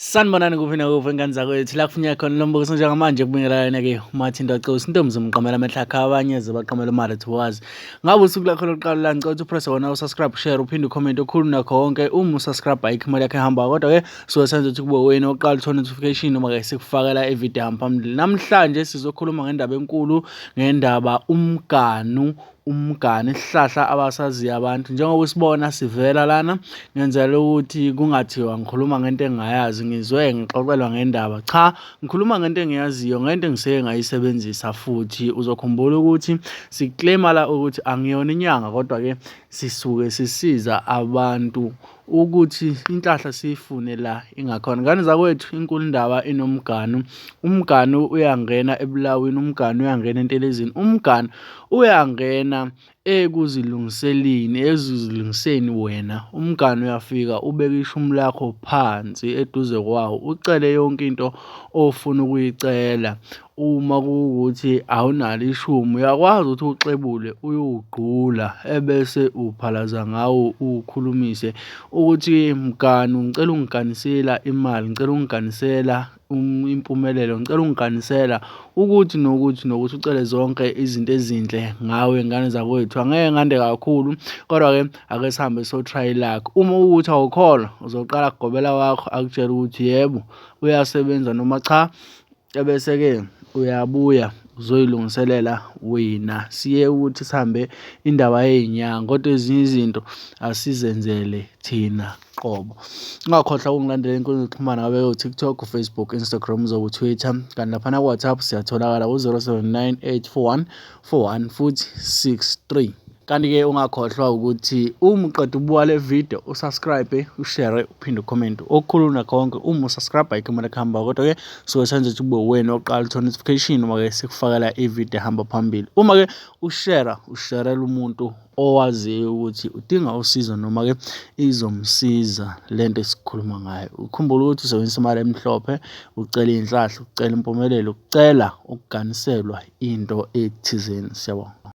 Sanibonani kuphi nakuphi ngane zakwethu la kufuneka khona lo mbukiso njengamanje kubingelelane-ke uMathinto Cosi intombi zomqamela amehlo akhe abanye zibaqamela umali thiwazi ngabe usuku lakho lokuqala la ngicela ukuthi upresse wona usubscribe share uphinde ucomment okhulu nakho konke uma usubscribe ayikho imali yakho ehambayo kodwa-ke suke senza ukuthi kube wena oqala uthola notification noma-ke sikufakela ividiyo ehamba phambili. Namhlanje sizokhuluma ngendaba enkulu ngendaba umganu umgani isihlahla abasaziyo abantu njengoba usibona sivela lana ngenzela ukuthi kungathiwa ngikhuluma ngento engingayazi ngizwe ngixoxelwa ngendaba cha ngikhuluma ngento engiyaziyo ngento engiseke ngayisebenzisa futhi uzokhumbula ukuthi siklema la ukuthi angiyona inyanga kodwa-ke sisuke sisiza abantu ukuthi inhlahla siyifune la ingakhona. Ngane zakwethu inkulu indaba inomganu. Umganu uyangena ebulawini, umganu uyangena entelezini, umganu uyangena ekuzilungiseleni, ekuzilungiseni wena. Umganu uyafika ubeke ishumi lakho phansi eduze kwawo, ucele yonke into ofuna ukuyicela. Uma kuwukuthi awunalo ishumi uyakwazi ukuthi uwuxebule uyowugqula ebese uphalaza ngawo uwukhulumise ukuthi mganu ngicela ungiganisela imali, ngicela ungiganisela impumelelo, ngicela ungiganisela ukuthi nokuthi nokuthi ucele zonke izinto ezinhle ngawe ngane zakwethu. Angeke ngande kakhulu kodwa-ke ake sihambe so-try luck. Uma kuwukuthi awukholwa uzoqala kugobela wakho akutshele ukuthi yebo uyasebenza noma cha. Ebese-ke uyabuya uzoyilungiselela wena. Siye ukuthi sihambe indaba yey'nyanga kodwa ezinye izinto asizenzele thina qobo. Ungakhohlwa ukungilandela ey'nkundleni zokuxhumana ngabe o-TikTok, u-Facebook, Instagram, uzoku-Twitter kanti laphana ku-WhatsApp siyatholakala ku-079 841 41 futhi 63. Kanti-ke ungakhohlwa ukuthi uma uqeda ukubuka le video usubscribe, ushare, uphinde ucomment. Okukhulu nakho konke uma usubscribe ayikho imali ekuhambayo kodwa-ke suke senze ukuthi kube uwena oqala uthola notification uma-ke sikufakela ividiyo ehamba phambili. Uma-ke ushera, usherela umuntu owaziyo ukuthi udinga usizo noma-ke izomsiza le nto esikhuluma ngayo. Ukhumbule ukuthi usebenzisa imali emhlophe, ucela iy'nhlahla, ucela impumelelo, ucela ukuganiselwa into ethizeni. Siyabonga.